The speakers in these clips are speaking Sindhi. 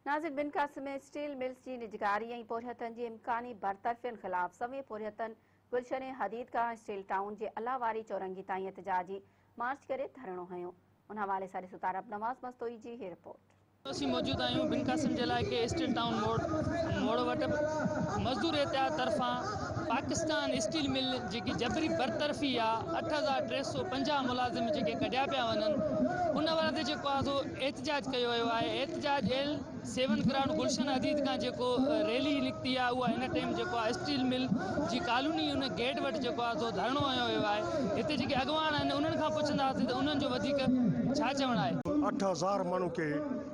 ناظر بن قاسم ۾ اسٽيل ملز جي نجڪاري ۽ پورهيتن جي امڪاني برطرفين خلاف سوين پورهيتن گلشن حديد کان اسٽيل ٽائون جي الله واري چورنگي تائين احتجاجي مارچ ڪري ڌرڻو هنيو. ان حوالي سان ڏسو ٿا ربنواز مستوئي جي هي رپورٽ. اسين موجود آهيون بن قاسم جي علائقي اسٽيل ٽائون موڙ موڙ وٽ مزدور اتحاد طرفان پاڪستان اسٽيل مل جيڪي جبري برطرفي آ 8350 ملازم جيڪي ڪڍيا پيا وڃن ان حوالي تي جيڪو آ سو احتجاج ڪيو ويو آهي احتجاج ايل سيون گرائونڊ گلشن حديد کان جيڪو ريلي نڪتي آهي اها هن ٽائيم جيڪو آهي اسٽيل مل جي ڪالوني ان گيٽ وٽ جيڪو آهي سو ڌرڻو هنيو ويو آهي هتي جيڪي اڳواڻ آهن انهن کان پڇنداسين ته انهن جو وڌيڪ ڇا چوڻ آهي. 8000 ماڻهن کي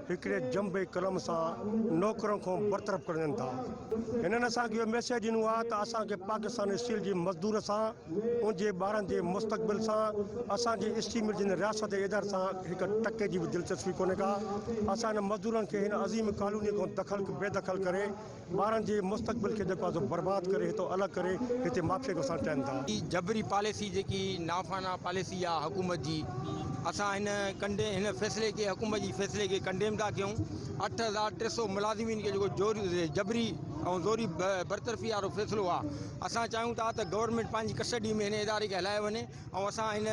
هڪڙي جنب قلم سان نوڪرن کان برطرف ڪري ڏين ٿا. هنن اسان کي اهو ميسيج ڏنو آهي ته اسان کي پاڪستان اسٽيل جي مزدور سان ان جي ٻارن جي مستقبل سان اسان جي اسٽيل مل جي رياست جي اداري سان هڪ ٽڪي جي به دلچسپي ڪونهي ڪا اسان هن مزدورن کي هن عظيم ڪالوني کان دخل بي دخل ڪري ٻارن جي مستقبل کي جيڪو آهي سو برباد ڪري هتو الڳ ڪري هتي مافيا کي اسان چاهين ٿا. هي جبري پاليسي جيڪي نافانا پاليسي آ حڪومت جي اسان هن ڪنڊي هن فيصلي کي حڪومت جي فيصلي کي ڪنڊيم ٿا ڪيون 8300 ملازمين کي جيڪو جبري ۽ زوري برطرفي وارو فيصلو آ اسان چاهيون ٿا ته گورنمينٽ پنهنجي ڪسٽڊي ۾ هن اداري کي هلايو وڃي ۽ اسان هن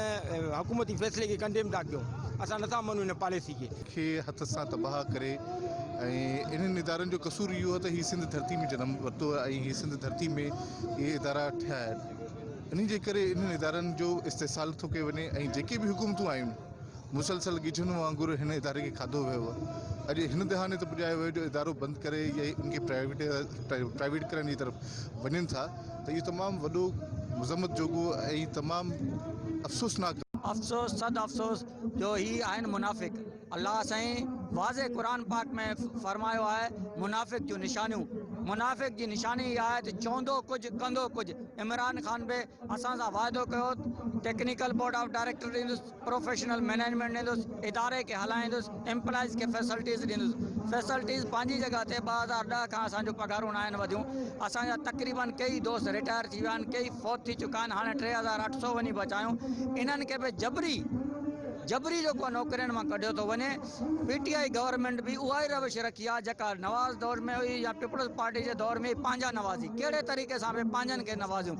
حڪومتي فيصلي کي ڪنڊيم ٿا ڪيون اسان نٿا مڃون هن پاليسي کي. کي هٿ سان تباهه ڪري ۽ انهن ادارن جو قصور اهو آهي ته هي سنڌ ڌرتي ۾ جنم ورتو آهي ۽ هي سنڌ ڌرتي ۾ اهي ادارا ٺهيا آهن انهي جي ڪري انهن ادارن جو استحصال ٿو ڪيو وڃي ۽ جيڪي به حڪومتون آيون مسلسل ڳجهن وانگر هن اداري کي کاڌو ويو اڄ هن دهاني تي پڄايو ويو جو ادارو بند ڪري يا ان کي پرائيويٽ پرائيويٽ ڪرڻ جي طرف وڃن ٿا ته اهو تمام وڏو مذمت جوڳو ۽ تمام افسوسناڪ افسوس صد افسوس جو هي آهن منافق الله سائين واضح قرآن پاڪ ۾ فرمايو آهي منافق جون نشانيون منافق جي نشاني اها آهي ته چوندو ڪجهه ڪندو ڪجهه عمران خان به اسان سان واعدو ڪيو ٽيڪنيڪل بورڊ آف ڊائريڪٽر ڏيندس پروفيشنل مئنيجمينٽ ڏيندس، اداري کي هلائيندس، ايمپلائيز کي فيسلٽيز ڏيندس، فيسلٽيز پنهنجي جڳهه تي 2010 کان اسان جون پگهارون ناهن وڌيون، اسان جا تقريبن ڪيئي دوست رٽائر ٿي ويا آهن، ڪيئي فوت ٿي چڪا آهن، هاڻي 3800 وڃي بچايون، انهن کي به جبري جبري جيڪو نوڪرين مان ڪڍيو ٿو وڃي، پي ٽي I government به اها ئي روش رکي آهي جيڪا نواز دور ۾ هئي يا پيپلز پارٽي جي دور ۾ پنهنجا نوازي ڪهڙي طريقي سان به پنهنجن کي نوازيون.